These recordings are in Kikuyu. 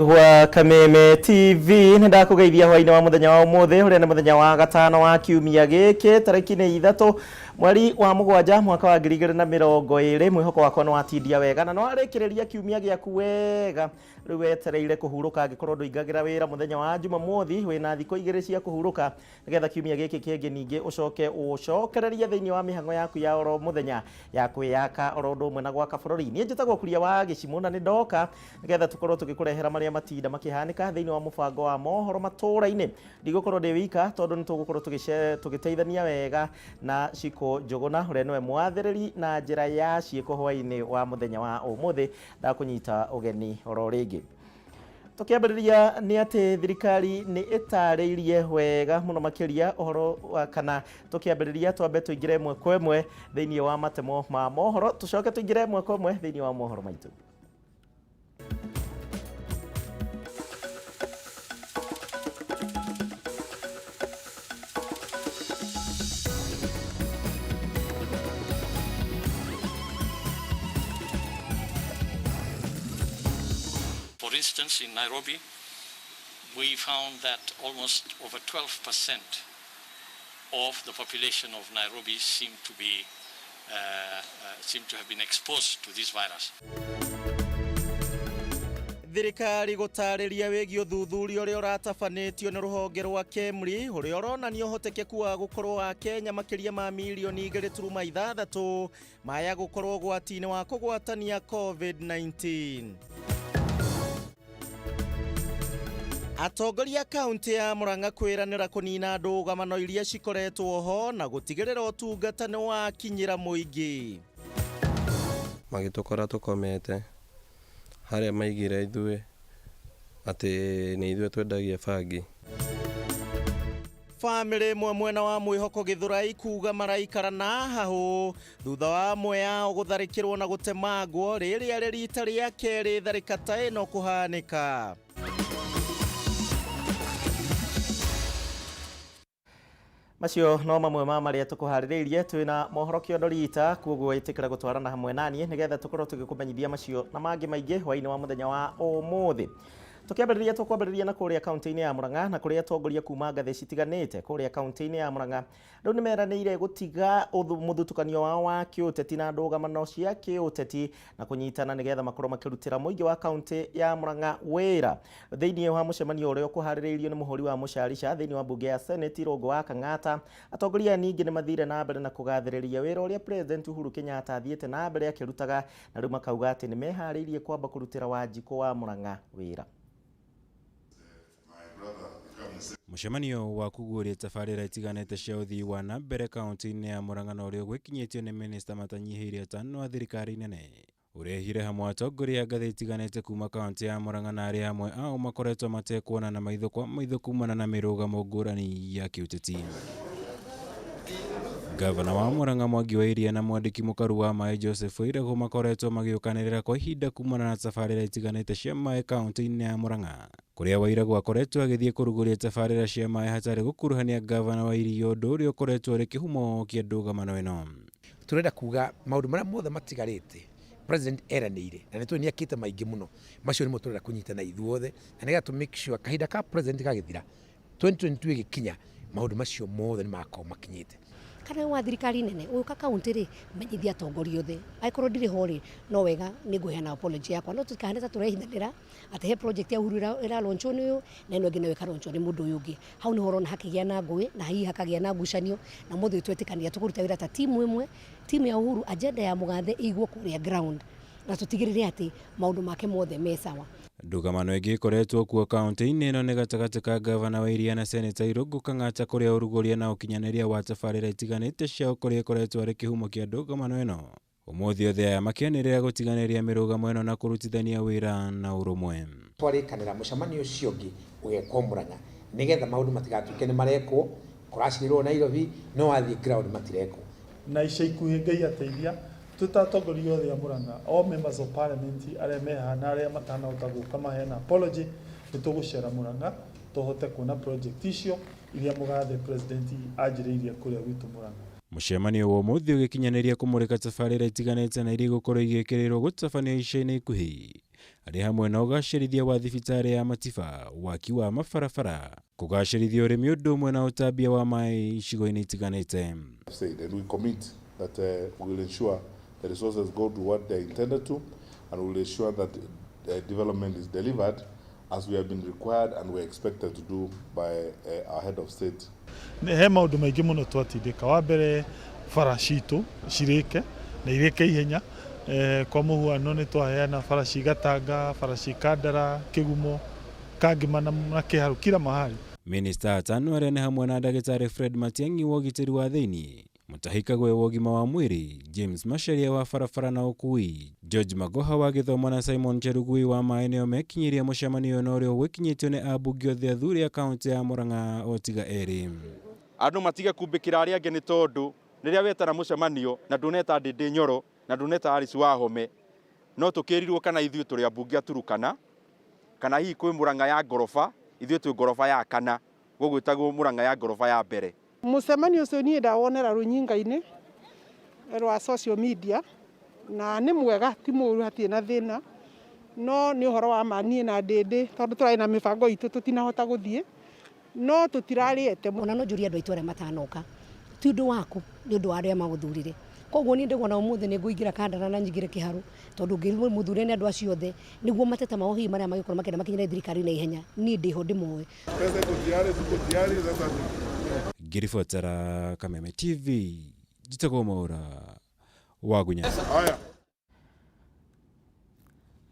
Gwa Kameme TV nĩ ndakũgeithia hwainĩ wa mũthenya wa ũmũthĩ ũrĩa nĩ mũthenya wa gatano wa kiumia gĩkĩ tarĩki nĩ 3 mweri wa 7 mwaka wa 2020. Mwĩhoko wakwa nĩ watindia wega na nĩwarĩkĩrĩria kiumia gĩaku wega. Rĩu wetereire kũhurũka angĩkorwo ndũingagĩra wĩra mũthenya wa Jumamothi, wĩna thikũ 2 cia kũhurũka nĩgetha kiumia gĩkĩ kĩngĩ ningĩ ũcoke ũcokererie thĩinĩ wa mĩhang'o yaku ya oro mũthenya ya kwĩyaka oro ũndũ ũmwe na gwaka bũrũri. Niĩ njĩtagwo Kuria wa Gĩcimũ na nĩ ndoka nĩgetha tũkorwo tũgĩkũrehera marĩa matinda makĩhanĩka thĩinĩ wa mũbango wa mohoro matũũra-inĩ. Ndigũkorwo ndĩ wika tondũ nĩ tũgũkorwo tũgĩteithania wega na Cikũ Njũgũna ũrĩa nĩwe mwathĩrĩri na njĩra ya ciĩko hwaĩ-inĩ wa mũthenya wa ũmũthĩ. Ndakũnyita ũgeni oro rĩngĩ. Tũkĩambĩrĩria nĩ atĩ thirikari nĩ ĩtarĩirie wega mũno makĩria ũhoro wa kana tũkĩambĩrĩria twambe tũingĩre ĩmwe kwa ĩmwe thĩinĩ wa matemo ma mohoro, tũcoke tũingĩre ĩmwe kwa ĩmwe thĩinĩ wa mohoro maitũ. For instance, in Nairobi, we found that almost over 12% of the population of Nairobi seem to be seem to have been exposed to this virus. Thirikari gũtarĩria wĩgiĩ ũthuthuria ũrĩa ũratabanĩtio nĩ rũhonge rwa KEMRI ũrĩa ũronania ũhotekeku wa gũkorwo Akenya makĩria ma mirioni 2.6 maya gũkorwo ũgwati-inĩ wa kũgwatania COVID-19. Atongoria a kaunti ya Murang'a kwĩranĩra kũnina ndũgamano iria cikoretwo ho na gũtigĩrĩra ũtungata nĩ wakinyĩra mũingĩ. Magĩtũkora tũkomete harĩa maigire ithuĩ atĩ nĩ ithuĩ twendagia bangi. Bamĩrĩ ĩmwe mwena wa Mwĩhoko Gĩthũrai kuga maraikara na hahũ thutha wa amwe ao gũtharĩkĩrwo na gũtemangwo rĩrĩa rĩ rita rĩa kerĩ tharĩka ta ĩno kũhanĩka. Macio no mamwe ma marĩa tũkũharĩrĩirie twĩna mohoro kĩondo rita, kuoguo ĩtĩkĩra gũtwarana hamwe naniĩ nĩgetha tũkorwo tũgĩkũmenyithia macio na mangĩ maingĩ hwaĩ-inĩ wa mũthenya wa ũmũthĩ. Tũkĩambĩrĩria tũkwambĩrĩria na kũrĩa kaunti-inĩ ya Murang'a na kũrĩa atongoria kuma ngathĩ citiganĩte kũrĩa kaunti-inĩ ya Murang'a rĩu nĩ meranĩire gũtiga mũthutũkanio wao wa kĩũteti na ndũgamano cia kĩũteti na kũnyitana nĩgetha makorwo makĩrutĩra mũingĩ wa kaunti ya Murang'a wĩra. Thĩinĩ wa mũcemanio ũrĩa ũkũharĩrĩirio nĩ mũhũri wa mũcarica thĩinĩ wa mbunge ya Senate Irũngũ wa Kang'ata, atongoria aya ningĩ nĩ mathire na mbere na kũgathĩrĩria wĩra ũrĩa President Uhuru Kenyatta athiĩte na mbere akĩrutaga na rĩu makauga atĩ nĩ meharĩirie kwamba kũrutĩra Wanjikũ wa Murang'a wĩra. Mũcemanio wa kũguũria tabarĩra itiganĩte cia ũthii wa na mbere kaunti-inĩ ya Murang'a na ũrĩa ũgwĩkinyĩtio nĩ minista matanyihĩire atano a thirikari nene ũrehire hamwe atongoria a ngathĩ itiganĩte kuma kaunti ya Murang'a na arĩa amwe ao makoretwo matekuonana maitho kwa maitho kumana na mĩrũgamo ngũrani ya kĩũteti. Gavana wa Murang'a Mwangi wa Iria na mwandĩki mũkaru wa maĩ Joseph Wairagũ makoretwo magĩũkanĩrĩra kwa ihinda kumana na tabarĩra itiganĩte cia maĩ kaunti-inĩ ya Murang'a kũrĩa Wairagũ akoretwo agĩthiĩ kũrugũria tabarĩra cia maĩ hatarĩ gũkuruhania gavana wa Iria ũndũ ũrĩa ũkoretwo ũrĩ kĩhumo kĩa ndũgamano ĩno. Turenda kuga maundu maria mothe matigarite president eranĩire na nĩ tũĩ nĩ akĩte maingĩ mũno, macio nĩmo tũrenda kũnyitana ithuothe na nĩgetha tũ make sure kahinda ka president gagĩthira 2022 ĩgĩkinya maũndũ macio mothe nĩ magakorwo makinyĩte. Kana wa thirikari nene ũka kaunti rĩ, menyithia atongoria othe, angĩkorwo ndirĩ ho rĩ, no wega nĩ ngũheana apology yakwa, no tũtikahane ta tũrehithanĩra atĩ he project ya Uhuru ĩra launch wo nĩ ũyũ na ĩno ĩngĩ nayo ĩka launch wo nĩ mũndũ ũyũ ũngĩ. Hau nĩho ũrona hakĩgĩa na ngũĩ na hihi hakagĩa na ngucanio na mũthĩ twetĩkanĩra tũkũruta wĩra ta timu ĩmwe, timu ya Uhuru, agenda ya mũgathe ĩigwo kũrĩa ground na tũtigĩrĩre atĩ maũndũ make mothe me sawa. Ndũgamano ĩngĩ ĩkoretwo kuo kaunti-inĩ ĩno nĩ gatagatĩ ka gavana wa Iria na seneta Irũngũ Kang'ata kũrĩa ũrugũria na ũkinyanĩria wa tabarĩra itiganĩte cia ũkũria ĩkoretwo arĩ kĩhumo kĩa ndũgamano ĩno. Ũmũthĩ othe aya makĩanĩrĩra gũtiganĩria mĩrũgamo ĩno na kũrutithania wĩra na ũrũmwe. Twarĩkanĩra mũcemanio ũcio ũngĩ ũgekwo Murang'a nĩgetha maũndũ matigatuĩke nĩ marekwo kũracirĩrwo Nairobi no wathiĩ ground matirekwo. Na ica ikuhĩ Ngai ateithia twĩ ta atongoria othe a Murang'a, all members of parliament arĩa me haha na arĩa matanahota gũka maheana apology, nĩ tũgũcera Murang'a tũhote kuona project icio iria mũgathe president anjĩrĩirie kũrĩa gwitũ Murang'a. Mũcemanio wa ũmũthĩ ũgĩkinyanĩria kũmũrĩka tabarĩra itiganĩte na iria igũkorwo igĩkĩrĩrwo gũtabanio ica-inĩ ikuhĩ. Arĩ hamwe na ũgacĩrithia wa thibitarĩ ya Matiba, waki wa mabarabara, kũgacĩrithia ũrĩmi ũndũ ũmwe na ũtambia wa maĩ icigo-inĩ itiganĩte. Said, and we commit that we will ensure the resources go to what they're intended to, and we will ensure that development is delivered as we have been required and we are expected to do by our head of state. He maũndũ maingĩ mũno twatindĩka. Wa mbere, bara citũ cirĩke na irĩke ihenya. Kwa mũhuano, nĩ twaheana bara ci Gatanga, bara ci Kandara, Kĩgumo, Kangĩma na Kĩharũ, kila mahali. Minista atano arĩa nĩ hamwe na Ndagĩtarĩ Fred Matiang'i wa ũgitĩri wa thĩinĩ, Mutahi Kagwe wa ũgima wa mwĩrĩ, James Macharia wa barabara na ũkui, George Magoha wa gĩthomo na Simon Chelugui wa maĩ nĩo mekinyirie mũcemanio na ũrĩa ũgwĩkinyĩtio nĩ ambunge othe athuri a kaũntĩ ya Murang'a o tiga erĩ. Andũ matige kumbĩkĩra arĩa angĩ, nĩ tondũ rĩrĩa wetana mũcemanio na ndũneta Ndĩndĩ Nyoro na ndũneta Alice Wahome, no tũkĩrirwo kana ithuĩ tũrĩ ambunge a Turukana kana hihi kwĩ Murang'a ya ngoroba. Ithuĩ twĩ ngoroba ya kana, gũgwĩtagwo Murang'a ya ngoroba ya mbere. Mũcemanio ũcio niĩ ndawonera rũnyinga-inĩ rwa social media, na nĩ mwega, ti mũru, hatirĩ na thĩna, no nĩ ũhoro wa ma niĩ na Ndĩndĩ, tondũ tũrarĩ na mĩbango itũ, tũtinahota gũthiĩ, no tũtirarĩete. Ona no njũrie andũ aitũ arĩa matanoka, ti ũndũ waku, nĩ ũndũ wa arĩa magũthurire. Koguo niĩ ndĩgona ũmũthĩ nĩ ngũingĩra Kandara na nyingĩre Kĩharũ, tondũ ngĩrwo mũthure nĩ andũ acio othe nĩguo mateta mao hihi marĩa mangĩkorwo makĩenda makinyĩre thirikari na ihenya, niĩ ndĩho ndĩmoe. Pesa iko tayari, tuko tayari sasa. Ngĩribotera Kameme TV, njĩtagwo Mwaura Wagunya. Haya.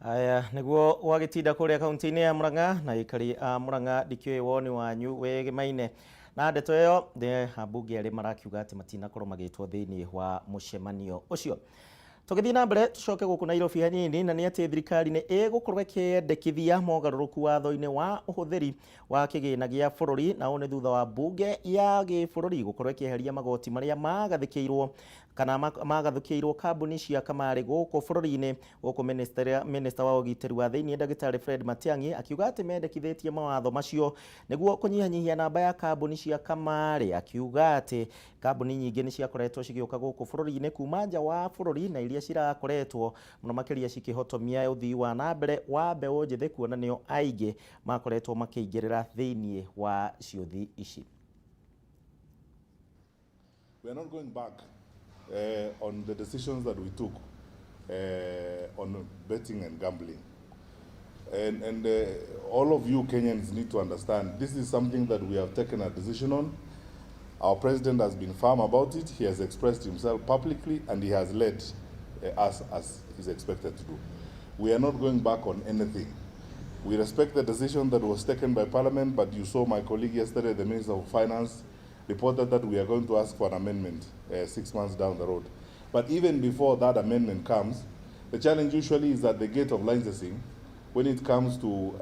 Aya, nĩguo gwagĩtinda kũrĩa kaunti-inĩ ya Murang'a, na aikari a Murang'a ndikĩũĩ woni wanyu wĩgĩmaine na ndeto ĩyo. Nĩ ambunge arĩa marakiuga atĩ matinakorwo magĩtwo thĩinĩ wa mũcemanio ũcio. Tũgĩthiĩ na mbere, tũcoke gũkũ Nairobi hanini, na nĩ atĩ thirikari nĩ ĩgũkorwo ĩkĩendekithia mogarũrũku watho-inĩ wa ũhũthĩri wa kĩgĩna gĩa bũrũri, na ũũ nĩ thutha wa mbunge ya gĩbũrũri gũkorwo ĩkĩeheria magoti marĩa magathĩkĩirwo kana magathũkĩirwo kambuni cia kamarĩ gũkũ bũrũri-inĩ. Gũkũ minister wa ũgitĩri wa thĩinĩ, Ndagĩtarĩ Fred Matiang'i, akiuga atĩ mendekithĩtie mawatho macio nĩguo kũnyihanyihia namba ya kambuni cia kamarĩ, akiuga atĩ kambuni nyingĩ nĩ ciakoretwo cigĩũka gũkũ bũrũri-inĩ kuma nja wa bũrũri, na iria cirakoretwo mũno makĩria cikĩhotomia ũthii wa na mbere wa mbeũ njĩthĩ, kuona nĩo aingĩ makoretwo makĩingĩrĩra thĩinĩ wa ciũthi ici. We are not going back on the decisions that we took on betting and gambling. And all of you Kenyans need to understand this is something that we have taken a decision on. Our president has been firm about it. He has expressed himself publicly and he has led us as is expected to do. We are not going back on anything. We respect the decision that was taken by Parliament, but you saw my colleague yesterday, the Minister of Finance, reported that we are going to ask for an amendment 6 months down the road. But even before that amendment comes, the challenge usually is at the gate of licensing when it comes to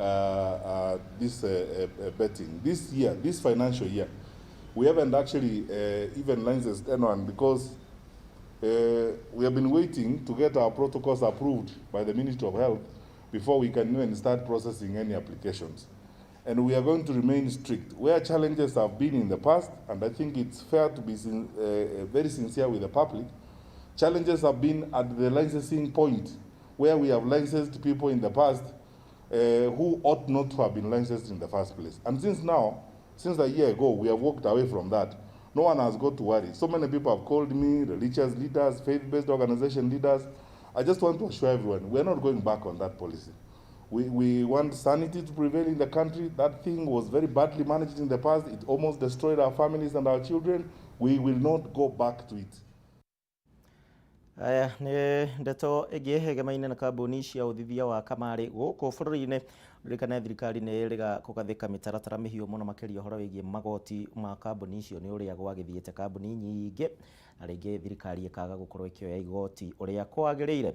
this betting. This year, this financial year, we haven't actually even licensed anyone because we have been waiting to get our protocols approved by the Ministry of Health before we can even start processing any applications. And we are going to remain strict. Where challenges have been in the past, and I think it's fair to be very sincere with the public, challenges have been at the licensing point where we have licensed people in the past who ought not to have been licensed in the first place. And since now, since a year ago, we have walked away from that. No one has got to worry. So many people have called me, religious leaders, faith-based organization leaders. I just want to assure everyone, we're not going back on that policy. We want sanity to prevail in the country. That thing was very badly managed in the past. It almost destroyed our families and our children. We will not go back to it. Aya, nĩ ndeto ĩngĩ ĩgemaine na kambuni cia ũthithia wa kamarĩ gũkũ bũrũri-inĩ. Ririkana thirikari nĩ ĩrĩga kũgathĩka mĩtaratara mĩhiũ mũno makĩria ũhoro wĩgiĩ magoti ma kambuni icio, nĩ ũrĩa gwagĩthiĩte kambuni nyingĩ na rĩngĩ thirikari ĩkaga gũkorwo ĩkĩoya igoti ũrĩa kwagĩrĩire.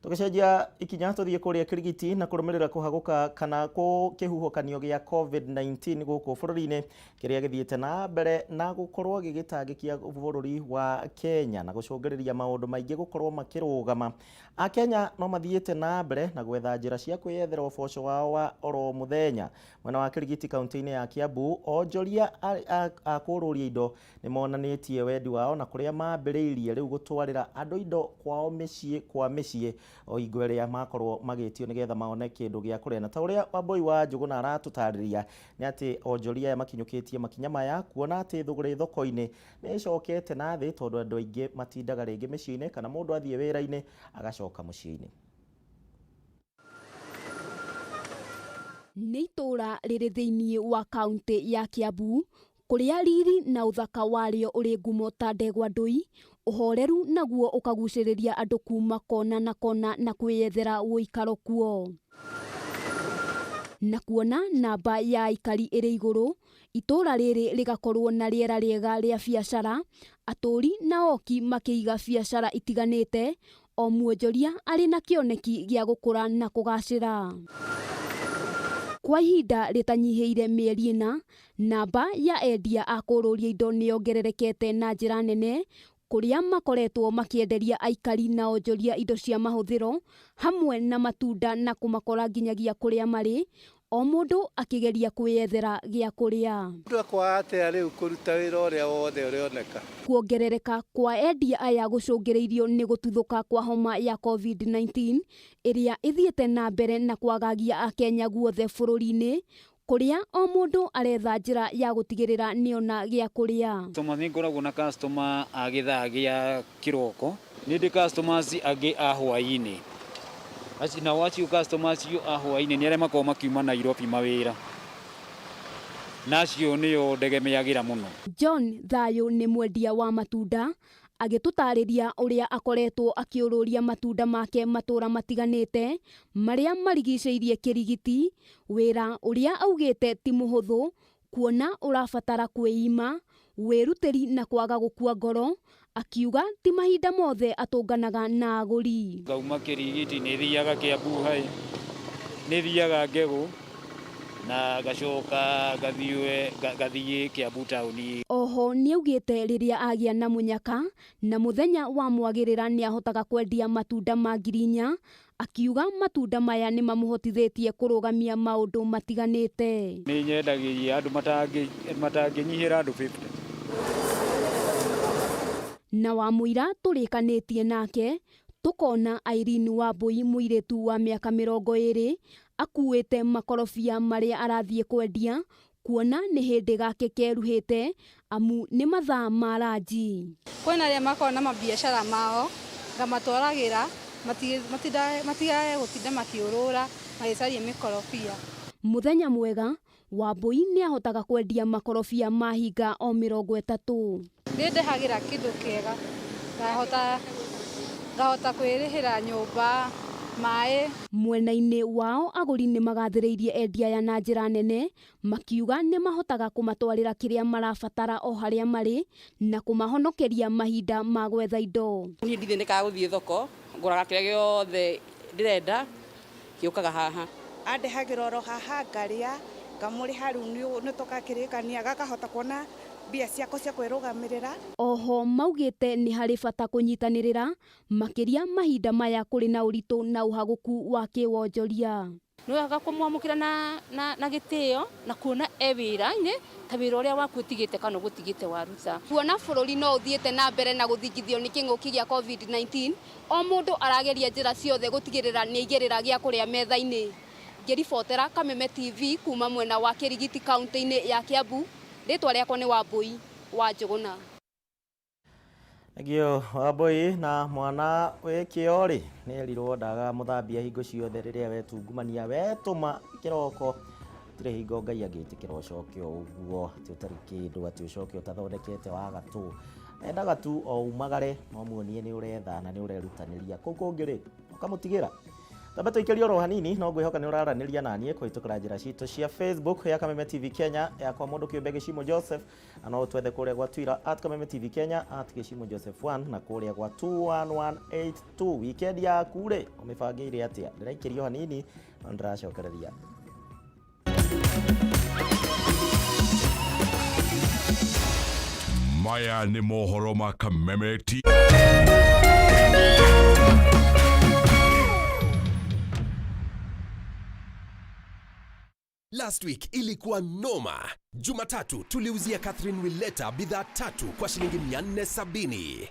Tũgĩcenjia ikinya, tũthiĩ kũrĩa Kirigiti na kũrũmĩrĩra kũhagũka kana kĩhuhũkanio gĩa COVID-19 gũkũ bũrũri-inĩ, kĩrĩa gĩthiĩte na mbere na gũkorwo gĩgĩtangĩkia bũrũri wa Kenya na gũcũngĩrĩria maũndũ maingĩ gũkorwo makĩrũgama. Akenya no mathiĩte na mbere na gwetha njĩra cia kwĩyethera ũboco wao wa oro mũthenya. Mwena wa Kirigiti, kaunti-inĩ ya Kiambu, onjoria a kũrũria indo nĩ monanĩtie wendi wao na kũrĩa mambĩrĩirie rĩu gũtwarĩra andũ indo kwao mĩciĩ kwa mĩciĩ. O hingo ĩrĩa makorwo magĩtio nĩgetha maone kĩndũ gĩa kũrĩa. Na ta ũrĩa Wambui wa Njũgũna aratũtarĩria nĩ atĩ onjoria aya makinyũkĩtie makinya maya kuona atĩ thũgũrĩ thoko-inĩ nĩ ĩcokete na thĩ, tondũ andũ aingĩ matindaga rĩngĩ mĩciĩ-inĩ kana mũndũ athiĩ wĩra-inĩ agacoka mũciĩ-inĩ. Nĩ itũũra rĩrĩ thĩinĩ wa kaunti ya Kiambu, kũrĩa riri na ũthaka warĩo ũrĩ ngumo ta ndegwa ndũi, ũhoreru naguo ũkagucĩrĩria andũ kuma kona na kona na kwĩyethera ũikaro kuo. Na kuona namba ya aikari ĩrĩ igũrũ, itũũra rĩrĩ rĩgakorwo na rĩera rĩega rĩa biacara, atũũri na oki makĩiga biacara itiganĩte, o mwonjoria arĩ na kĩoneki gĩa gũkũra na kũgacĩra. Kwa ihinda rĩtanyihĩire mĩeri 4, namba ya endia a kũrũria indo nĩyongererekete na njĩra nene, kũrĩa makoretwo makĩenderia aikari na onjoria indo cia mahũthĩro hamwe na matunda na kũmakora nginyagia kũrĩa marĩ, o mũndũ akĩgeria kwĩyethera gĩa kũrĩa. Mũndũ akwaga atĩa rĩu kũruta wĩra ũrĩa wothe ũrĩoneka? Kuongerereka kwa endia aya gũcũngĩrĩirio nĩ gũtuthũka kwa homa ya COVID-19 ĩrĩa ĩthiĩte na mbere na kwagagia Akenya guothe bũrũri-inĩ, kũrĩa o mũndũ aretha njĩra ya gũtigĩrĩra nĩona gĩa kũrĩa. Customer nĩ ngoragwo na customer a gĩthaa gĩa kĩroko, nĩ ndĩ customers angĩ a hwaĩ-inĩ. Nao acio customers acio a hwaĩ-inĩ nĩ arĩa makoragwo makiuma Nairobi mawĩra, na acio nĩo ndegemeagĩra mũno. John Thayũ nĩ mwendia wa matunda, agĩtũtarĩria ũrĩa akoretwo akĩũrũria matunda make matũũra matiganĩte marĩa marigicĩirie Kĩrigiti, wĩra ũrĩa augĩte ti mũhũthũ kuona ũrabatara kwĩima, wĩrutĩri na kwaga gũkua ngoro, akiuga ti mahinda mothe atũnganaga na agũri. Ngauma Kĩrigiti nĩ thiaga Kiambu hai, nĩ thiaga Ngegũ na ngacoka ngathiĩ Kiambu taũni. Oho nĩaugĩte rĩrĩa agĩa na mũnyaka na mũthenya wa mwagĩrĩra nĩahotaga kwendia matunda ma 4,000, akiuga matunda maya nĩmamũhotithĩtie kũrũgamia maũndũ matiganĩte. Nĩ nyendagĩria andũ matangĩnyihĩra andũ 50. Na wa mũira tũrĩkanĩtie nake tũkona Irene Wambui mũirĩtu wa mĩaka 20 akuĩte makorobia marĩa arathiĩ kwendia, kuona nĩ hĩndĩ gake keruhĩte amu nĩ mathaa ma ranji. Kwĩna arĩa makoragwo na mabiacara mao ngamatwaragĩra matigage gũtinda makĩũrũra magĩcaria mĩkorobia. Mũthenya mwega Wambui nĩahotaga kwendia makorobia mahinga o 30. Nĩ ndehagĩra kĩndũ kĩega, ngahota kwĩrĩhĩra nyũmba, maĩ. Mwena-inĩ wao agũri nĩ magathĩrĩirie endia aya na njĩra nene, makiuga nĩ mahotaga kũmatwarĩra kĩrĩa marabatara o harĩa marĩ na kũmahonokeria mahinda ma gwetha indo. Niĩ ndithĩnĩkaga gũthiĩ thoko, ngũraga kĩrĩa gĩothe ndĩrenda gĩũkaga haha. Andehagĩra oro haha ngarĩa, ngamũrĩha rĩu nĩ tũgakĩrĩkania, gakahota kuona mbia ciakwa cia kwĩrũgamĩrĩra. Oho maugĩte nĩ harĩ bata kũnyitanĩrĩra makĩria mahinda maya kũrĩ na ũritũ na ũhagũku wa kĩwonjoria. Nĩ wega kũmwamũkĩra na gĩtĩo na kuona e wĩra-inĩ ta wĩra ũrĩa waku ũtigĩte kana ũgũtigĩte waruta. Kuona bũrũri no ũthiĩte na mbere na gũthingithio nĩ kĩng'ũki gĩa COVID-19, o mũndũ arageria njĩra ciothe gũtigĩrĩra nĩaigĩrĩra gĩa kũrĩa metha-inĩ. Ngĩribotera Kameme TV kuma mwena wa Kĩrigiti kaunti-inĩ ya Kiambu, rĩtwa rĩakwa nĩ Wambui wa Njũgũna. Thengio Wambui. Na mwana wĩ kĩo rĩ nĩ erirwo ndaga mũthambia hingo ciothe rĩrĩa wetungumania wetũma kĩroko gũtirĩ hingo Ngai angĩtĩkĩra ũcoke o ũguo, atĩ ũtarĩ kĩndũ, atĩ ũcoke ũtathondekete wagatũ. Endaga tu o umagare no muonie nĩ ũretha na nĩ ũrerutanĩria. Kũu kũngĩ rĩ ũkamũtigĩra. Tambe tũikĩrie oro hanini no ngwĩhoka nĩ ũraranĩria naniĩ kũhĩtũkĩra njĩra citũ cia Facebook ya Kameme TV Kenya, yakwa mũndũ kĩũmbe Gĩcimo Joseph, na no ũtwethe kũrĩa gwa Twitter @Kameme TV Kenya, @Gĩcimo Joseph 1 na kũrĩa gwa 21182. Weekend yaku rĩ ũmĩbangĩire atĩa? Ndĩraikĩrio hanini no ndĩracokereria. Maya nĩ mohoro ma Kameme TV. Last week ilikuwa noma. Jumatatu tuliuzia Catherine Willeta bidhaa 3 kwa shilingi 470.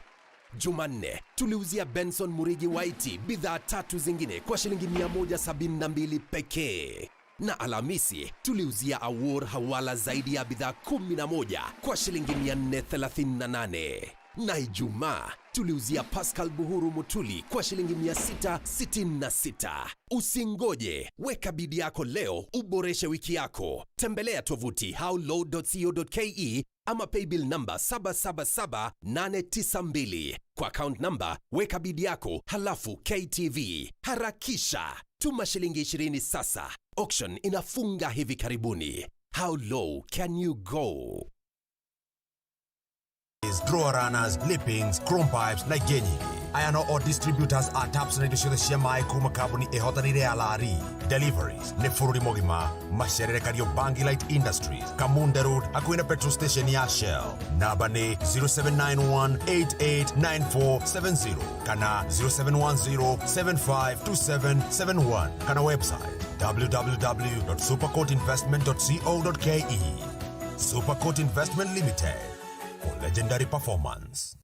Jumanne tuliuzia Benson Murigi Waiti bidhaa tatu zingine kwa shilingi 172 pekee, na Alhamisi tuliuzia Awor Hawala zaidi ya bidhaa 11 kwa shilingi 438, na Ijumaa tuliuzia Pascal Buhuru Mutuli kwa shilingi 666. Usingoje, weka bidi yako leo, uboreshe wiki yako. Tembelea tovuti howlow.co.ke ama paybill number 777892 kwa account number, weka bidi yako halafu KTV. Harakisha, tuma shilingi 20 sasa. Auction inafunga hivi karibuni. How low can you go? Drawer runners, lippings, chrome pipes na ingĩ nyingĩ. Aya no o distributors a taps na indo ciothe cia maĩ kuma kambuni ĩhotanĩire ya Lari. Deliveries nĩ bũrũri mũgima. Macerere Kariobangi Light Industries, Kamunde Road, hakuhĩ na petrol station ya Shell. Namba nĩ 0791889470 kana 0710752771 kana website www.supercourtinvestment.co.ke. Supercourt Investment Limited for legendary performance.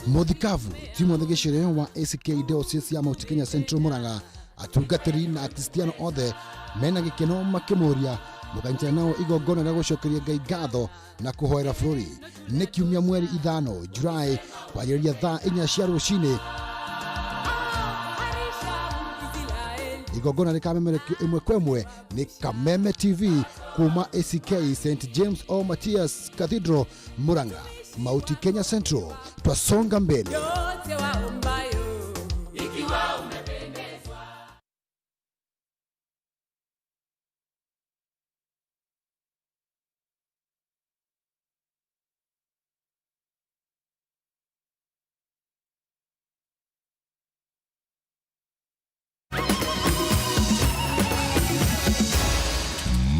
Muthikabu Timothy Gichere wa ACK Diocese ya Mount Kenya Central Murang'a, atungatĩri na akristiano othe mena gĩkeno makĩmũria mũkanyitanĩra nao igongona rĩa gũcokeria Ngai ngatho na kũhoera bũrũri. Nĩ kiumia mweri 5 Julai kwanjĩrĩria thaa 4 cia rũcinĩ. Igongona rĩkamemerekio ĩmwe kwa ĩmwe nĩ Kameme TV kuma ACK St James o Matthias Cathedral Murang'a, Mount Kenya Central. Twasonga mbele. Yote waombayo ikiwa umependezwa.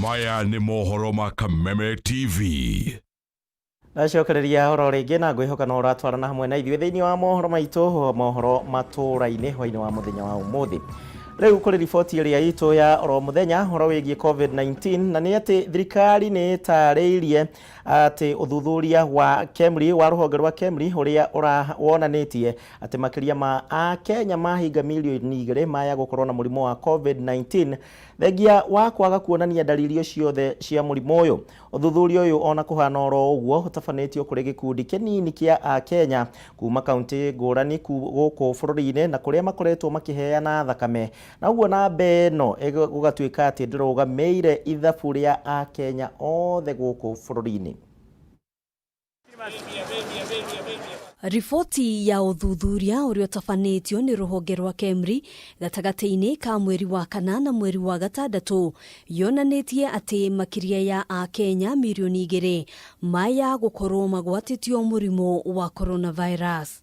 Maya nĩ mohoro ma Kameme TV. Ndacokereria oro rĩngĩ na ngwĩhoka no ũratwarana hamwe na ithuĩ thĩinĩ wa mohoro maitũ, mohoro matũra-inĩ hwainĩ wa mũthenya wa ũmũthĩ. Rĩu kũrĩ riboti ĩrĩa itũ ya oro mũthenya ũhoro wĩgiĩ COVID-19, na nĩ atĩ thirikari nĩ ĩtarĩirie atĩ ũthuthuria wa KEMRI, wa rũhonge rwa KEMRI ũrĩa wonanĩtie atĩ makĩria ma Akenya mahinga milioni 2 maya gũkorwo na mũrimũ wa COVID-19 thengia wa kwaga kuonania dalili ciothe cia mũrimũ ũyũ. Ũthuthuria ũyũ ona kũhana oro ũguo ũtabanĩtio kũrĩ gĩkundi kĩnini kĩa Akenya kuma kaunti ngũrani gũkũ bũrũri-inĩ na kũrĩa makoretwo makĩheana thakame, na ũguo namba ĩno gũgatuĩka atĩ ndĩrũgamĩire ithabu rĩa Akenya othe gũkũ bũrũri-inĩ. Riboti ya ũthuthuria ũrĩa ũtabanĩtio nĩ rũhonge rwa KEMRI gatagatĩ-inĩ ka mweri wa 4 na mweri wa 6 yonanĩtie atĩ makĩria ya Akenya milioni 2 maya gũkorwo magwatĩtio mũrimũ wa coronavirus.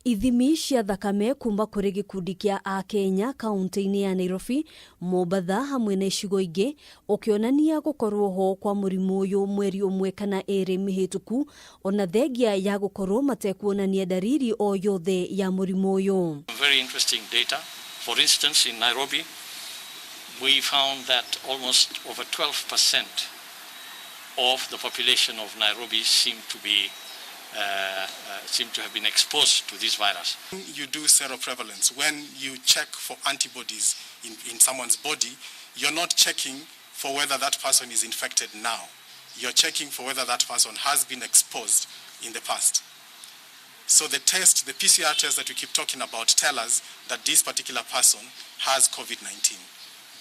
Ithimi cia thakame kuma kũrĩ gĩkundi kĩa Akenya kaunti-inĩ ya Nairobi, Mombatha hamwe na icigo ingĩ ũkĩonania gũkorwo ho kwa mũrimũ ũyũ mweri 1 kana 2 mĩhĩtũku, ona thengia ya gũkorwo matekuonania dalili o yothe ya mũrimũ ũyũ. Very interesting data. For instance, in Nairobi, we found that almost over 12% of the population of Nairobi seem to be seem to have been exposed to this virus. You do seroprevalence. When you check for antibodies in someone's body, you're not checking for whether that person is infected now. You're checking for whether that person has been exposed in the past. So the test, the PCR test that we keep talking about, tell us that this particular person has COVID-19.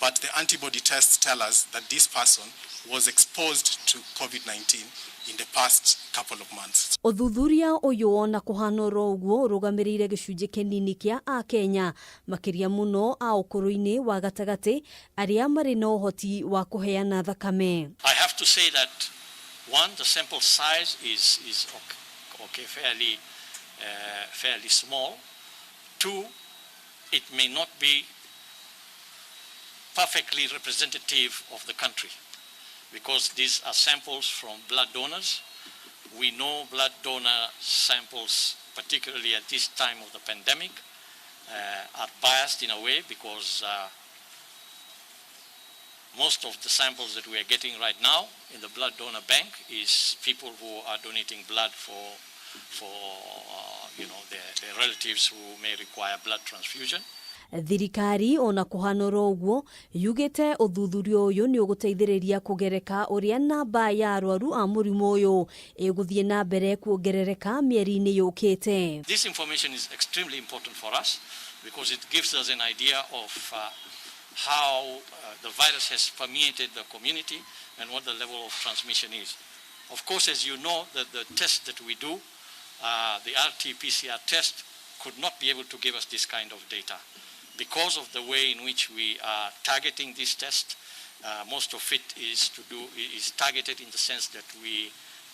But the antibody tests tell us that this person was exposed to COVID-19 in the past couple of months. Ũthuthuria ũyũ ona kũhana oro ũguo ũrũgamĩrĩire gĩcunjĩ kĩnini kĩa Akenya makĩria mũno a ũkũrũ-inĩ wa gatagatĩ arĩa marĩ na ũhoti wa kũheana thakame. I have to say that one, the sample size is okay, fairly small. Two, it may not be perfectly representative of the country because these are samples from blood donors. We know blood donor samples, particularly at this time of the pandemic, are biased in a way because Most of the samples that we are getting right now in the blood donor bank is people who are donating blood for their relatives who may require blood transfusion. Thirikari ona kũhana oro ũguo yugĩte ũthuthuria ũyũ nĩ ũgũteithĩrĩria kũgereka ũrĩa namba ya arwaru a mũrimũ ũyũ ĩgũthiĩ na mbere kuongerereka mĩeri-inĩ yũkĩte. This information is extremely important for us because it gives us an idea of how the virus has permeated the community and what the level of transmission is. Of course, as you know, the test that we do, the RT-PCR test, could not be able to give us this kind of data. Because of the way in which we are targeting this test, most of it is targeted in the sense that we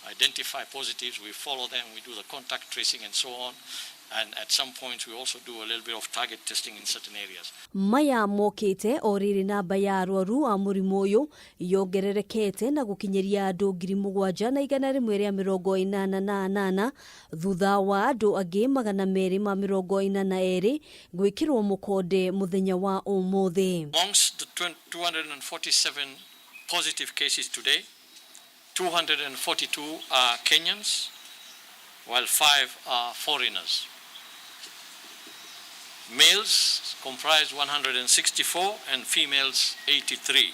identify positives, we follow them, we do the contact tracing and so on. And at some point we also do a little bit of target testing in certain areas. Maya mokĩte o rĩrĩ namba ya arwaru a mũrimũ ũyũ yongererekete na gũkinyĩria andũ 7188 thutha wa andũ angĩ 242 gwĩkĩrwo mũkonde mũthenya wa ũmũthĩ. Amongst the 247 positive cases today, 242 are Kenyans, while 5 are foreigners. Males comprise 164 and females 83.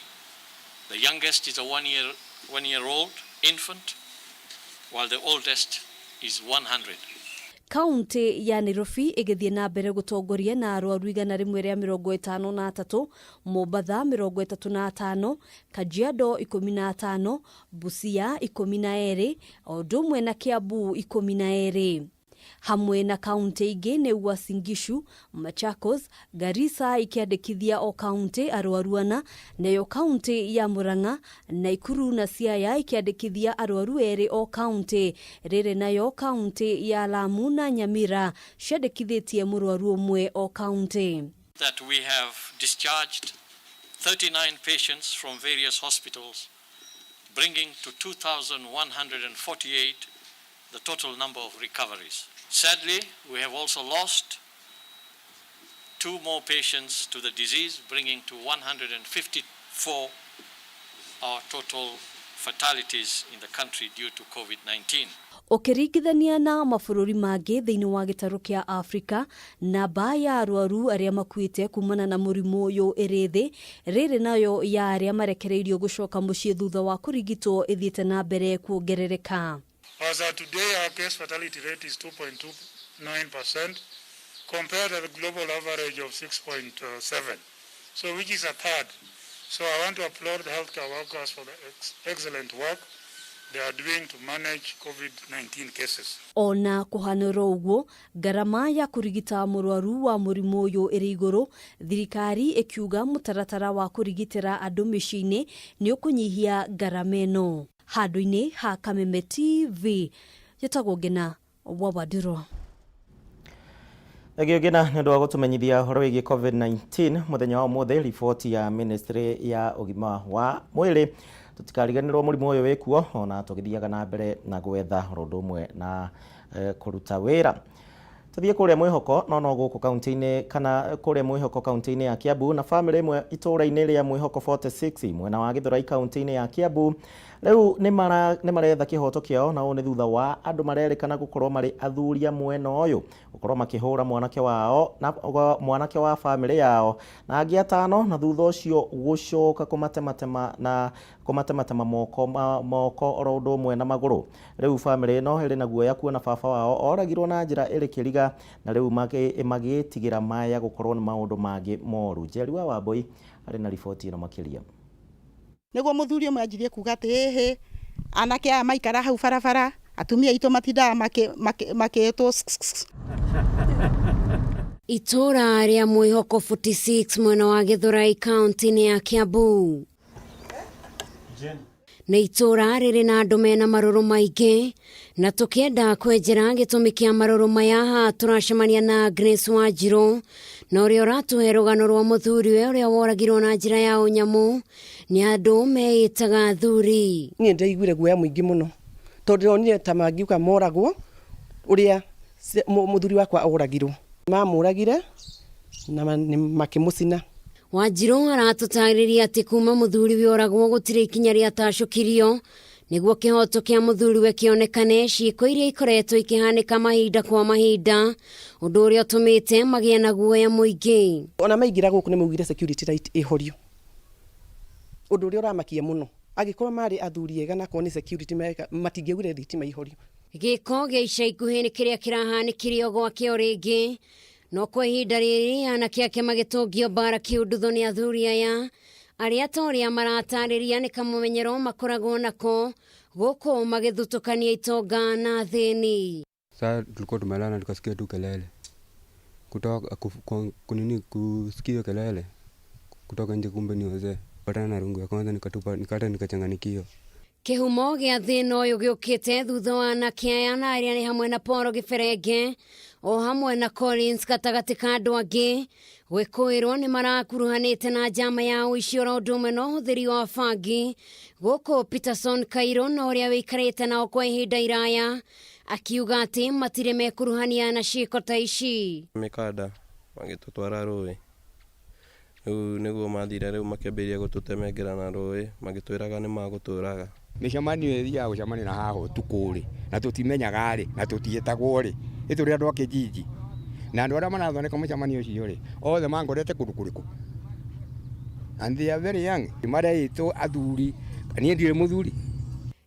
The youngest is a 1-year-old infant, while the oldest is 100. Kaunti ya Nairobi ĩgĩthiĩ na mbere gũtongoria na arwaru 153, Mombatha 35, Kajiado 15, Busia 12, o ũndũ ũmwe na Kiambu 12, hamwe na kaunti ingĩ nĩ Uasin Gishu, Machakos, Garissa ikĩandĩkithia o kaunti arwaru ana, nayo kaunti ya Murang'a, Naikuru na Siaya ikĩandĩkithia arwaru erĩ o kaunti. Rĩrĩ nayo kaunti ya Lamu na Nyamira ciandĩkithĩtie mũrwaru ũmwe o kaunti. That we have discharged 39 patients from various hospitals, bringing to 2,148 the total number of recoveries. Sadly, we have also lost 2 more patients to the disease, bringing to 154 our total fatalities in the country due to COVID-19. Ũkĩringithania na mabũrũri mangĩ thĩinĩ wa gĩtarũ kĩa Afrika, namba ya arwaru arĩa makuĩte kumana na mũrimũ ũyũ ĩrĩ thĩ. Rĩrĩ nayo ya arĩa marekereirio gũcoka mũciĩ thutha wa kũrigitwo ĩthiĩte na mbere kuongerereka. As of today, our case fatality rate is 2.29% compared to the global average of 6.7, so which is a third. So I want to applaud the healthcare workers for the excellent work they are doing to manage COVID-19 cases. Ona kũhanĩra ũguo, ngarama ya kũrigita mũrwaru wa mũrimũ ũyũ ĩrĩ igũrũ, thirikari ĩkiuga mũtaratara wa kũrigitĩra andũ mĩciĩ-inĩ nĩ ũkũnyihia ngarama ĩno. Handũ-inĩ ha Kameme TV, njĩtagwo Ngina wa Wandirũ. Thengio Ngina nĩ ũndũ wa gũtũmenyithia ũhoro wĩgiĩ COVID-19 mũthenya wa ũmũthĩ, riboti ya ministry ya ũgima wa mwĩrĩ. Tũtikariganĩrwo mũrimũ ũyũ wĩkuo ona tũgĩthiaga na mbere na gwetha oro ũndũ ũmwe na kũruta wĩra. Tũthiĩ kũrĩa Mwĩhoko no no gũkũ kaunti-inĩ kana kũrĩa Mwĩhoko kaunti-inĩ ya Kiambu, na bamĩrĩ ĩmwe itũũra-inĩ rĩa Mwĩhoko 46 mwena wa Gĩthũrai kaunti-inĩ ya Kiambu rĩu nĩ maretha kĩhoto kĩao, na ũũ nĩ thutha wa andũ marerĩkana gũkorwo marĩ athuri a mwena ũyũ gũkorwo makĩhũra mwanake wao na mwanake wa bamĩrĩ yao na angĩ atano, na thutha ũcio gũcoka kũmatematema na kũmatematema moko moko oro ũndũ ũmwe na magũrũ. Rĩu bamĩrĩ ĩno ĩrĩ na guoya kuona baba wao oragirwo na njĩra ĩrĩ kĩriga, na rĩu magĩtigĩra maya gũkorwo nĩ maũndũ mangĩ moru. Njeri wa Wambui arĩ na riboti ĩno makĩria. Nĩguo mũthuri ũmwe anjirie kuga atĩ ĩhĩ anake aya maikara hau barabara, atumia aitũ matindaga makĩtwo. Itũũra rĩa Mwĩhoko 46 mwena wa Gĩthũrai kaunti-inĩ ya Kiambu nĩ itũũra rĩrĩ na andũ mena marũrũ maingĩ, na tũkĩenda kwenjera gĩtũmi kĩa marũrũ maya haha tũracemania na Agnes Wanjirũ, na ũrĩa ũratũhe rũgano rwa mũthuriwe ũrĩa woragirwo na njĩra ya ũnyamũ nĩ andũ meĩtaga athuri. Niĩ ndaiguire guoya mũingĩ mũno tondũ ndĩronire ta mangiuga moragwo ũrĩa mũthuri wakwa oragirwo. Mamũragire na makĩmũcina. Wanjirũ aratũtarĩria atĩ kuma mũthuriwe oragwo gũtirĩ ikinya rĩatacũkirio nĩguo kĩhoto kĩa mũthuriwe kĩonekane, ciĩko iria ikoretwo ikĩhanĩka mahinda kwa mahinda, ũndũ ũrĩa ũtũmĩte magĩe na guoya mũingĩ. Ona maingĩra gũkũ nĩ maugire security light ĩhorio, ũndũ ũrĩa ũramakia mũno. Angĩkorwo marĩ athuri ega na akorwo nĩ security meka, matingĩaugire thitima ihorio. Gĩko gĩa ica ikuhĩ nĩ kĩrĩa kĩrahanĩkire o gwake o rĩngĩ, no kwa ihinda rĩrĩ anake ake magĩtũngio mbara kĩũndutho nĩ athuri aya arĩa ta ũrĩa maratarĩria nĩ kamũmenyero makoragwo nako gũkũ magĩthutũkania itonga na athĩni. Sasa tulikuwa tumelala tukasikia tu kelele kutoka kunini, kusikia kelele kutoka nje, kumbe ni wazee. Patana na rungu ya kwanza nikatupa, nikata nikachanganikiwa. Kĩhumo gĩa thĩna ũyũ gĩũkĩte thutha wa anake aya na arĩa nĩ hamwe na Paul Gĩberenge o hamwe na Collins gatagatĩ ka andũ angĩ gwĩkũĩrwo nĩ marakuruhanĩte na njama ya ũici oro ũndũ ũmwe na ũhũthĩri wa bangi gũkũ Peterson Kairũ na ũrĩa wĩikarĩte nao kwa ihinda iraya akiuga atĩ matirĩ mekuruhania na ciĩko ta ici. Mĩkanda magĩtũtwara rũĩ, rĩu nĩguo mathire, rĩu makĩambĩrĩria gũtũtemengera na rũĩ magĩtwĩraga nĩ magũtũraga. Mĩcemanio ĩthiaga gũcemania na haha ũtukũ rĩ, na tũtimenyaga rĩ, na tũtiĩtagwo rĩ, ĩ tũrĩ andũ a kĩjiji, na andũ arĩa marathondeka mũcemanio ũcio rĩ, othe mangorete kũndũ kũrĩkũ? And they are very young. Mareĩtwo athuri, niĩ ndirĩ mũthuri.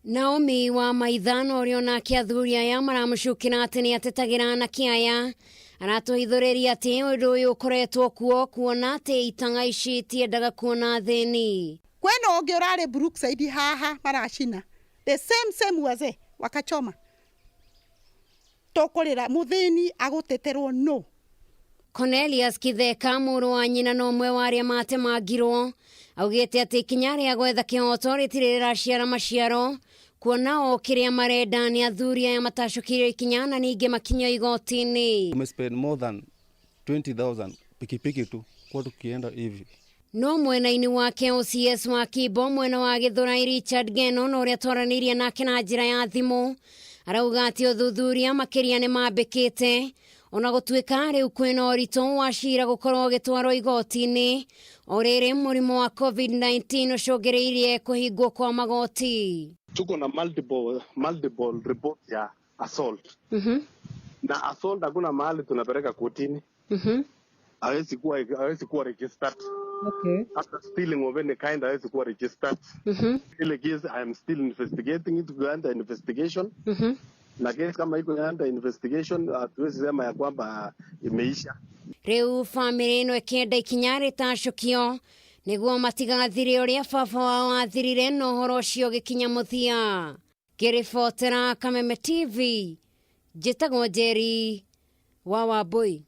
Naomi wa Maitha na ũrĩa onake athuri aya maramũcukĩra atĩ nĩ atetagĩra anake aya aratũhithũrĩria atĩ ũndũ ũyũ ũkoretwo kuo kuona atĩ itang'a ici itiendaga kuona athĩni. Kwĩna ũngĩ ũrarĩ Brookside haha maracina the same same wazee wakachoma, tũkũrĩra mũthĩni agũteterwo no. Cornelius Kitheka mũrũ wa nyina na ũmwe wa arĩa matemangirwo augĩte atĩ ikinya rĩa gwetha kĩhoto rĩtirĩ rĩraciara maciaro kuona o kĩrĩa marenda nĩ athuri aya matacũkire ikinya na ningĩ makinyio igoti-inĩ. Tumespend more than 20,000 pikipiki tu kwa tukienda hivi. No mwena-inĩ wake OCS wa Kimbo mwena wa Gĩthũrai Richard Geno na ũrĩa twaranĩirie nake na njĩra ya thimũ arauga atĩ ũthuthuria makĩria nĩ mambĩkĩte ona gũtuĩka rĩu kwĩna ũritũ wa cira gũkorwo ũgĩtwarwo igoti-inĩ o rĩrĩ mũrimũ wa COVID-19 ũcũngĩrĩirie kũhingwo kwa magoti. Tuko na multiple reports ya assault. Na assault hakuna mahali tunapeleka kotini. Hawezi kuwa registered. Hata stealing of any kind hawezi kuwa registered. Ile case I am still investigating it, under investigation. Na case kama iko under investigation hatuwezi sema ya kwamba imeisha. Rĩu bamĩrĩ ĩno ĩkĩenda ikinya rĩtacũkio nĩguo matigathire ũrĩa baba wao athirire na ũhoro ũcio ũgĩkinya mũthia. Ngĩribotera Kameme TV njĩtagwo Njeri wa Wambui.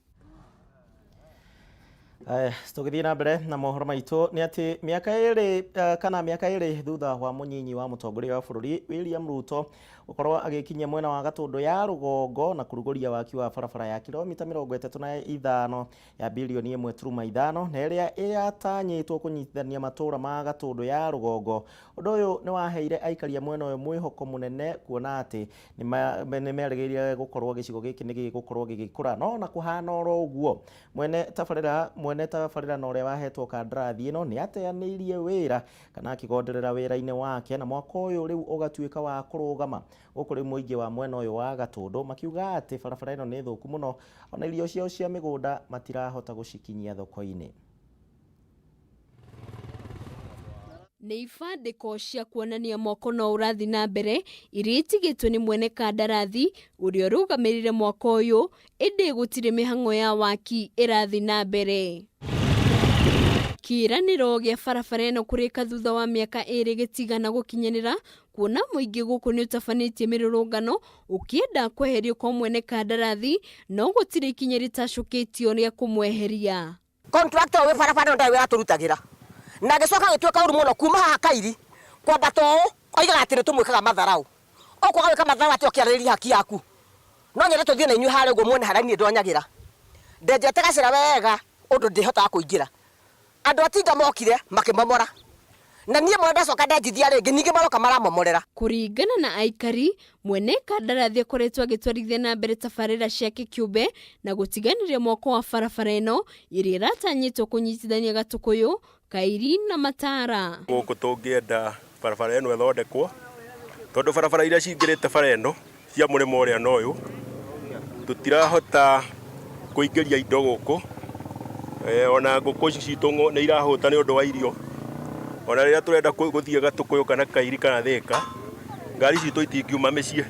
Tũgĩthiĩ na mbere na mohoro maitũ nĩ atĩ mĩaka ĩrĩ kana mĩaka ĩrĩ thutha wa mũnyinyi wa mũtongoria wa bũrũri William Ruto gũkorwo agĩkinyia mwena wa Gatũndũ ya rũgongo na kũrugũria waki wa barabara ya kilomita 35 ya bilioni 1.5 na ĩrĩa ĩatanyĩtwo kũnyitithania matũũra ma Gatũndũ ya rũgongo. Ũndũ ũyũ nĩ waheire aikari a mwena ũyũ mwĩhoko mũnene kuona atĩ nĩ merĩgĩrĩire gũkorwo gĩcigo gĩkĩ nĩ gĩgũkorwo gĩgĩkũra, no na kũhana oro ũguo mwene tabarĩra na ũrĩa wahetwo kandarathi ĩno nĩ ateanĩirie wĩra kana akĩgonderera wĩra-inĩ wake na mwaka ũyũ rĩu ũgatuĩka wa kũrũgama. Gũkũ rĩu mũingĩ wa mwena ũyũ wa Gatũndũ makiuga atĩ barabara ĩno nĩ thũku mũno ona irio ciao cia mĩgũnda matirahota gũcikinyia thoko-inĩ. Nĩ ibandĩko cia kuonania mwako no ũrathiĩ na mbere iria itigĩtwo nĩ mwene kandarathi ũrĩa ũrũgamĩrĩire mwako ũyũ, ĩndĩ gũtirĩ mĩhang'o ya waki ĩrathiĩ na mbere. Kĩĩranĩro gĩa barabara ĩno kũrĩka thutha wa mĩaka ĩrĩ gĩtigana gũkinyanĩra kuona mũingĩ gũkũ nĩ ũtabanĩtie mĩrũrũngano ũkĩenda kweherio kwa mwene kandarathi no gũtirĩ ikinya rĩtacũkĩtio rĩa kũmweheria. Contractor wĩ barabara ndarĩ wĩra tũrutagĩra na gĩcoka gĩtuĩka ũru mũno kuma haha Kairi kwambata ũũ oigaga atĩ nĩ tũmwĩkaga matharau, ũkwaga gwĩka matharau atĩ ũkĩarĩrĩria haki yaku. No nyende tũthiĩ na inyuĩ harĩa ũguo muone harĩa niĩ ndonyagĩra. Ndenjete gacĩra wega ũndũ ndĩhotaga kũingĩra. Andũ a tinga mokire makĩmomora. Na niĩ mwene ndacoka ndenjithia rĩngĩ, ningĩ maroka maramomorera. Kũringana na aikari, mwene kandarathi akoretwo agĩtwarithia na mbere tabarĩra ciake kĩũmbe na gũtiganĩria mwako wa barabara ĩno ĩrĩa ĩratanyĩtwo kũnyitithania Gatũkũyũ, Kairi na Matara. Gũkũ tũngĩenda barabara ĩno ĩthondekwo, tondũ barabara iria cingĩrĩte bara ĩno cia mũrĩmo ũrĩa na ũyũ, tũtirahota kũingĩria indo gũkũ. Ona ngũkũ ici citũ nĩ irahũta nĩ ũndũ wa irio. Ona rĩrĩa tũrenda gũthiĩ Gatũkũyũ kana Kairi kana Thĩka, ngari citũ itingiuma mĩciĩ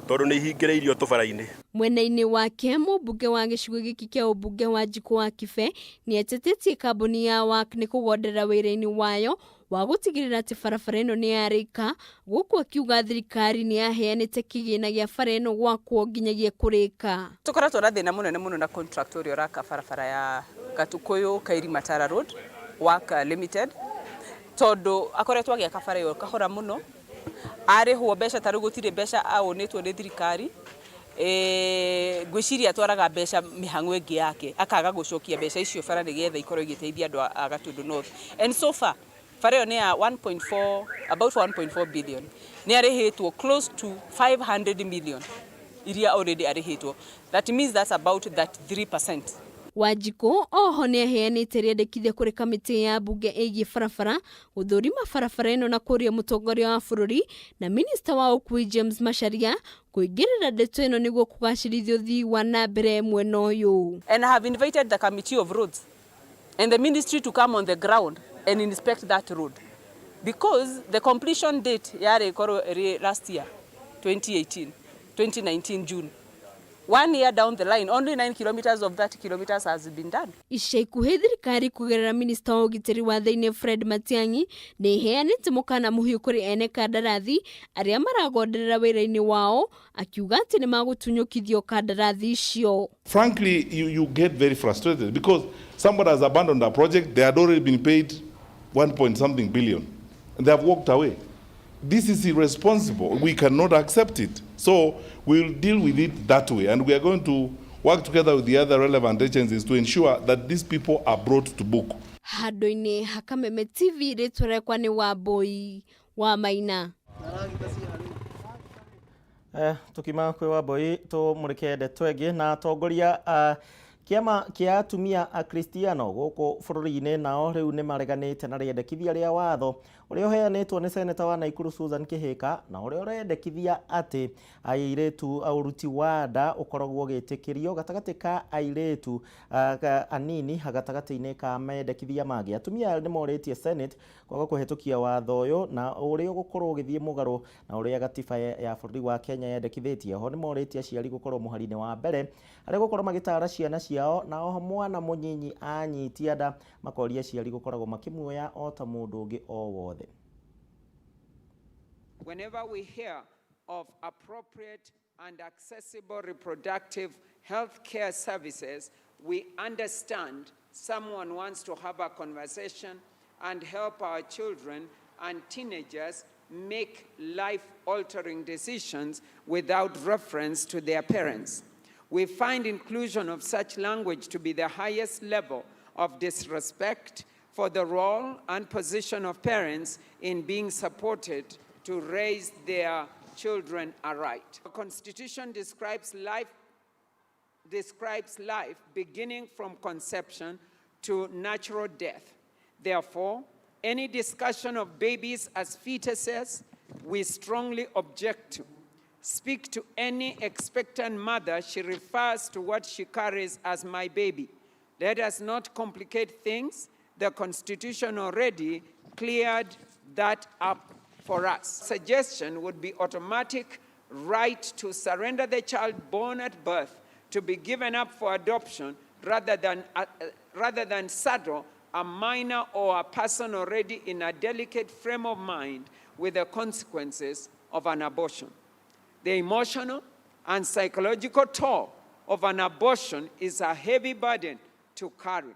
tondũ nĩ ihingĩrĩirio tũbara-inĩ. Mwena-inĩ wake, mũmbunge wa gĩcigo gĩkĩ kĩa ũmbunge wa Njikũ wa Kibe nĩ atetetie kambuni ya WAC nĩ kũgonderera wĩra-inĩ wayo wa gũtigĩrĩra atĩ barabara ĩno nĩ yarĩka, gũkũ akiuga thirikari nĩ yaheanĩte kĩgĩna gĩa bara ĩno gwakwo nginyagia kũrĩka. Tũkoretwo na thĩna mũnene mũno na contractor ũrĩa ũraka barabara ya Gatũkũyũ Kairi Matara Road, WAC Limited, tondũ akoretwo agĩaka bara ĩyo kahora mũno. Arĩhwo mbeca ta rĩu gũtirĩ mbeca aũnĩtwo nĩ thirikari. Ngwĩciria atwaraga mbeca mĩhang'o ĩngĩ yake, akaga gũcokia mbeca icio bara nĩgetha ikorwo igĩteithia andũ a Gatundu North. And so far bara ĩyo nĩ ya 1.4, about 1.4 billion, nĩ arĩhĩtwo close to 500 million iria already arĩhĩtwo. That means that's about 33%. Wanjikũ oho nĩ aheanĩte rĩendekithia kũrĩ kamĩtĩ ya mbunge ĩgiĩ barabara gũthũrima barabara ĩno na kũria mũtongoria wa bũrũri na minista wa ũkui James Macharia kũingĩrĩra ndeto ĩno nĩguo kũgacĩrithia ũthii wa na mbere mwena ũyũ. And I have invited the committee of roads and the ministry to come on the ground and inspect that road, because the completion date yarĩ ĩkorwo ĩrĩ last year 2018, 2019 June. 1 year down the line, only 9 kilometers of 30 kilometers has been done. Ica ikuhĩ thirikari kũgerera minista wa ũgitĩri wa thĩinĩ Fred Matiang'i nĩ ĩheanĩte mũkana mũhiũ kũrĩ ene kandarathi arĩa maragonderera wĩra-inĩ wao, akiuga atĩ nĩ magũtunyũkithio kandarathi icio. Frankly, you get very frustrated because somebody has abandoned a project, they had already been paid 1 point something billion, and they have walked away. This is irresponsible. We cannot accept it. So we'll deal with it that way, and we are going to work together with the other relevant agencies to ensure that these people are brought to book. Handũ-inĩ ha Kameme TV, rĩtwa rĩakwa nĩ Wambui wa Maina. Tukima kwĩ Wambui tũmũrĩke ndeto ĩngĩ na atongoria a kĩama kĩa atumia akristiano gũkũ bũrũri-inĩ nao rĩu nĩ mareganĩte na rĩendekithia rĩa watho ũrĩa ũheanĩtwo nĩ seneta wa Naikuru Susan Kĩhĩka, na ũrĩa ũrendekithia atĩ airĩtu ũruti wa nda ũkoragwo ũgĩtĩkĩrio gatagatĩ ka airĩtu anini gatagatĩ-inĩ ka mendekithia mangĩ. Atumia nĩ morĩtie Senate kwaga kũhetũkia watho ũyũ na ũrĩa ũgũkorwo ũgĩthiĩ mũgarũ na ũrĩa gatiba ya bũrũri wa Kenya yendekithĩtie. Oho nĩ morĩtie aciari gũkorwo mũhari-inĩ wa mbere harĩ gũkorwo magĩtara ciana ciao, na oho mwana mũnyinyi anyitia nda makoria aciari gũkoragwo makĩmuoya o ta mũndũ ũngĩ o wothe. Whenever we hear of appropriate and accessible reproductive health care services, we understand someone wants to have a conversation and help our children and teenagers make life-altering decisions without reference to their parents. We find inclusion of such language to be the highest level of disrespect for the role and position of parents in being supported to raise their children aright. The Constitution describes life beginning from conception to natural death. Therefore, any discussion of babies as fetuses, we strongly object to. Speak to any expectant mother, she refers to what she carries as my baby. Let us not complicate things. The Constitution already cleared that up for us. Suggestion would be automatic right to surrender the child born at birth to be given up for adoption rather than saddle a minor or a person already in a delicate frame of mind with the consequences of an abortion. The emotional and psychological toll of an abortion is a heavy burden to carry.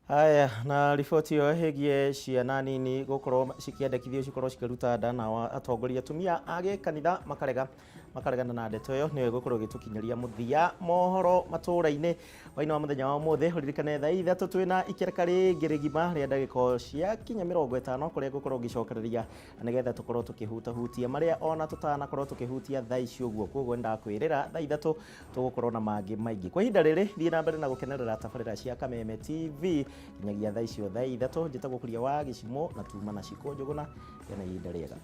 Haya, na riboti ĩyo ĩgiĩ ciana nini gũkorwo cikĩendekithio cikorwo cikĩruta nda, na atongoria atumia a gĩkanitha makarega Makaregana na ndeto ĩyo nĩyo ĩgũkorwo ĩgĩtũkinyĩria mũthia mohoro matũra-inĩ hwainĩ wa mũthenya wa ũmũthĩ. Ũririkane thaa 3 twĩna ikereka rĩngĩ rĩgima rĩa ndagĩka cia kinya 50 kũrĩa ngũkorwo ngĩcokereria nĩgetha tũkorwo tũkĩhutahutia marĩa ona tũtanakorwo tũkĩhutia thaa ici ũguo. Koguo nĩndakwĩrĩra thaa 3 tũgũkorwo na mangĩ maingĩ. Kwa ihinda rĩrĩ, thiĩ na mbere na gũkenerera tabarĩra cia Kameme TV nginyagia thaa icio thaa 3. Njĩtagwo Kuria wa Gĩcimo na tuma na Cikũ Njũgũna. Gĩa na ihinda rĩega.